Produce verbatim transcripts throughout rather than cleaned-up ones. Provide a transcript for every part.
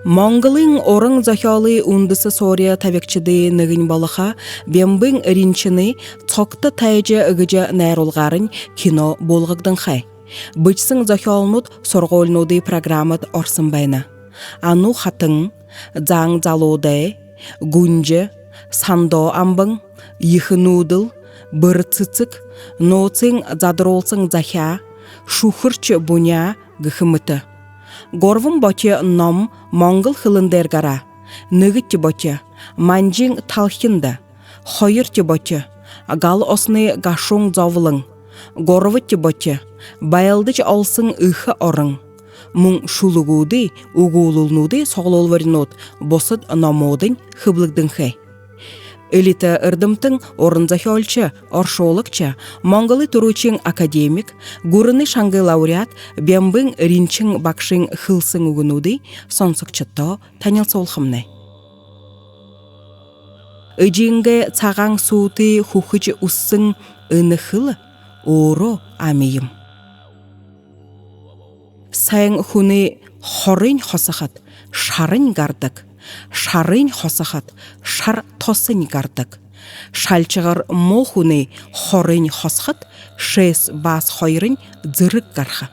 Монголой уран зохёолой үндэһэ һуури табигшадые нэгэнь болохо Бямбын Ринчинэй «Цогто тайжа» гэжэ найруулгаарнь кино буулгагданхай. Бэшэһэн зохёолнууд һургуулинуудай программада ороһон байна. «Ану хатан», «Заан залуудай», «Гүнжэ», «Сандо амбан», «Ехэ нүүдэл», «Бэрэ сэсэг», «Нууцын задаруулһан захяа», «Шүхэршэ буняа» гэхэ мэтэ. Гурбан боти ном монгол хэлэн дээрэ гараа. Нэгэдэхи боти — «Манжын талхинда», хоёрдохи боти — «Гал усанай гашуун зоболон», гурбадахи боти — «Байлдажа олоһон эхэ орон». Мүн шүлэгүүдэй, үгүүлэлнүүдэй суглуулбаринууд, бусад номуудынь хэблэгдэнхэй. Элитэ эрдэмтэн, уран зохёолшо, оршуулагша, Монголой түрүүшын академик, гүрэнэй шангай лауреат Бямбын Ринчин багшын хэлэһэн үгэнүүдые сонсогшодто танилсуулхамнай. Эжынгээ сагаан һүтэй хүхэжэ үсэһэн энэ хэлэ өөрөө ами юм. Һайн хүнэй хорынь хосоход, шарынь гардаг, шарынь хосоход, шар тосонь гардаг. Шалшагар муу хүнэй хорынь хосоход, шээс баас хоёрынь зэрэг гараха.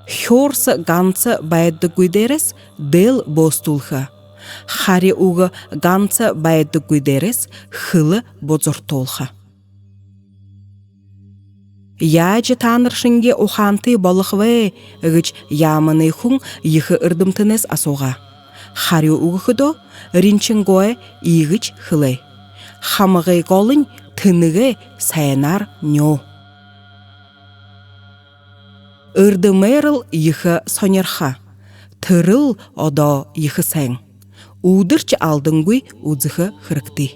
Хюурса ганса байдаггүй дээрэһээ дээл бөөстүүлхэ. Хари үгэ ганса байдаггүй дээрэһээ хэлэ бузартуулха. «Яажа таанар шэнги ухаантай болохоб?» — гэжэ яаманай хүн ехэ эрдэмтэнһээ асуугаа. Харюу үгэхэдөө, Ринчингүй иигэжэ хэлээ: «Хамагай голынь тэнэгээ һайнаар нюу». Эрдэмээрэл ехэ һонирхо. Тэрэл одоо ехэ һайн. Үдэршье алдангүй үзэхэ хэрэгтэй.